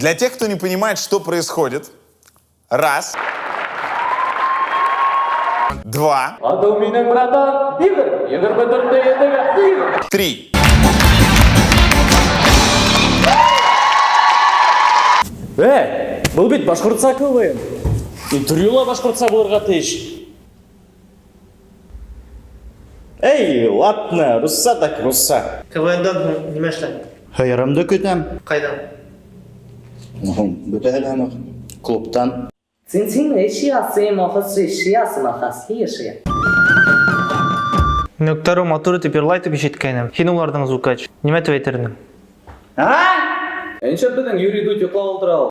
Для тех, кто не понимает, что происходит. Раз. Два. Атыу минең братан Игорь, 24-тә Игорь. Три. Э, был бит башҡортса КВН. Интервью ла башҡортса булырға тейеш. Эй, ладно, русса так русса. КВНдан һуң нимә эшләнең? Һыйырымды көтәм. Ҡайҙан? Бөтәһе лә һымаҡ. Клубтан. Нөктәру матур итеп йырлай дип ишеткәйнем. Һин уларҙың звукач. Нимә тип әйтер инең? Ә нишләп беҙҙең Юрий Дудь йоҡлап ултыра ул?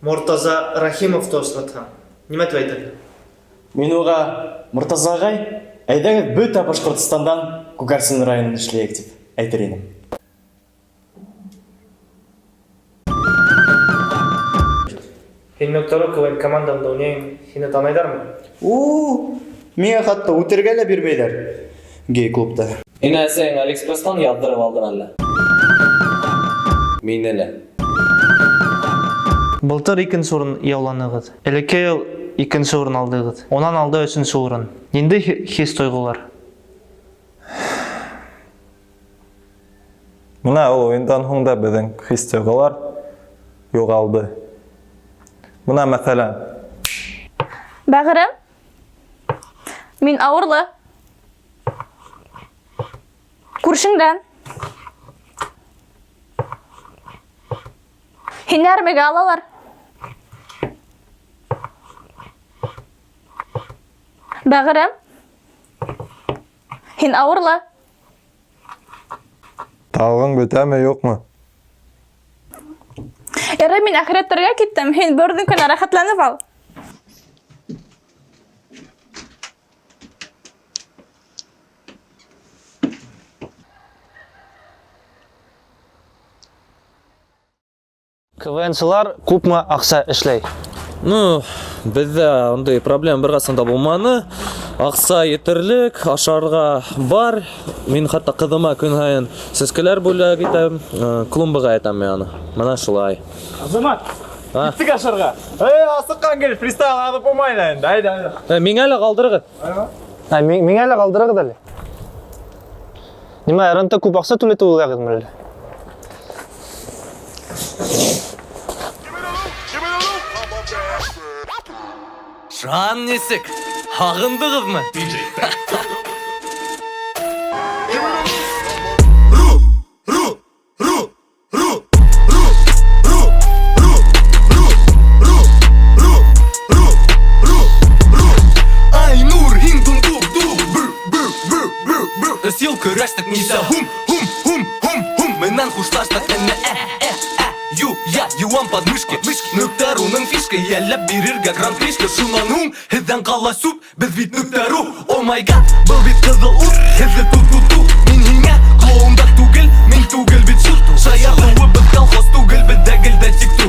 Мортаза Рахимовты осратһаң, нимә тип әйтер инең? Мин уға, Мортаза ағай, әйҙәгеҙ бөтә Башҡортостандан Күгәрсен районын эшләйек тип әйтер инем. Һин Нөктәру КВН командаңда уйнайһың, һине таныйҙармы? У, миңә хатта үтергә лә бирмәйҙәр. Гей клубта. Һин әсәйең Алиэкспресстан яҙҙырып алдың әллә? Мине лә. Былтыр икенсе урын яуланығыҙ. Элекке йыл икенсе урын алдығыҙ. Унан алда өсөнсө урын. Ниндәй хис-тойғолар? Мына ул уйындан һуң да беҙҙең хис-тойғолар юғалды. Мына мәҫәлән. Бәғерем, мин ауырлы. Күршеңдән. Һине әрмегә алалар. Бәғерем, һин ауырлы. Тауығың бөтәме, юҡмы? Ярай, мин әхирәттәргә киттем. Һин берҙең кенә рәхәтләнеп ал. КВНсылар күпме аҡса эшләй? Ну, беҙҙә ундай проблема бер ҡасан да булманы. Аҡса етерлек, ашарға бар. Мин хатта ҡыҙыма көн һайын сәскәләр бүләк итәм, клумбаға әйтәм мин аны. Мына шулай. Азамат, А? киттек ашарға. Эй, асыҡҡан килеш фристайл алып булмай ла инде. Әйҙә, әйҙә. Миңә лә ҡалдырығыҙ. Ә, миңә лә ҡалдырығыҙ әле. Нимә, РНТ күп аҡса түләтеп уйлайғыҙмы әллә? Жан нисек? Һағындығыҙмы? Айнур, һин дундук, дук, бр, бр, бр, бр, бр. Өс йыл көрәштек, нисә һум, һум, һум, һум, һум. Менән хушлаштыҡ, әнә, ә, ә, ә. Ю, я, юам подмышки, Нөктәр уның фишка, йәлләп бирергә гран-пришка. Шунан һуң һеҙҙән ҡала сүп, беҙ бит Нөктәру. О май гад, был бит ҡыҙыл ут, һеҙҙе ту-ту-ту. Мин һиңә клоундар түгел, мин түгел бит шут. Шаяртыуы беҙ колхоз түгел, беҙҙә гел дә тик ту.